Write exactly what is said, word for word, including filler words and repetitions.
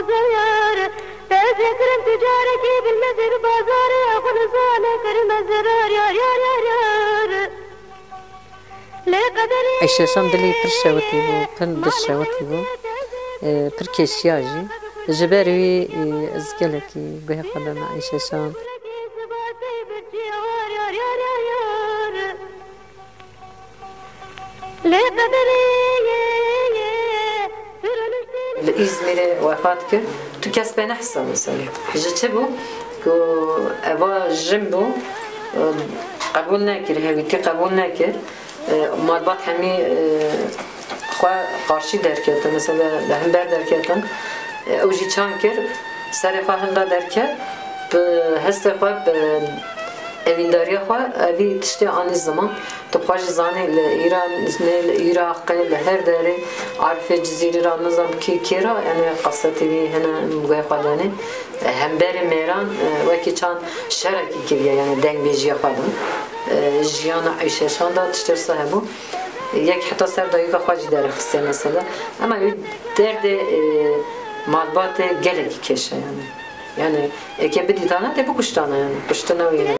Zayar, te ez ê kirim tu carekî bilmezê bi bazarê, xwe nizane kirime zerar, yar, yar, yar, yar. Lê qederê Eyşeşan dilê pir şewitî bû, pir dilşewitî bû. E, pir kêşiya jî. Ji ber wî, e, ez gelekî guhê xwe dana Eyşeşan. Lê qederê Li Îzmîrê wefat kir, tu kes pê nehsa mesela. Ji çi bû? Ku eva jin bû, qebûl nekir, hevîtî qebûl nekir. Malbat hemî xwe qarşî derketin, mesela li hember derketin. Ew jî çan kir, serê xwe hinda derket, bi hestê xwe, bi evîndariya xwe, evî tiştê anî ziman. Tu xwe jî zanî li Îran, ne li Iraqê, li her derê, Arifê Cizîrî ra, nizam kî kê ra, yani qesetê wî hene guhê xwe danê. Hemberê mêran, e, wekî çand şerekî kiriye, yani dengbêjiya xwe da. E, jiyana Eyşeşan da tiştê wisa hebû. Yek heta ser dayika xwe jî derxistiye mesela. Ama wî derdê, e, malbatê gelekî kêş e yani. Yani eke bidîtana tê bikuştana yani. Kuştina wî.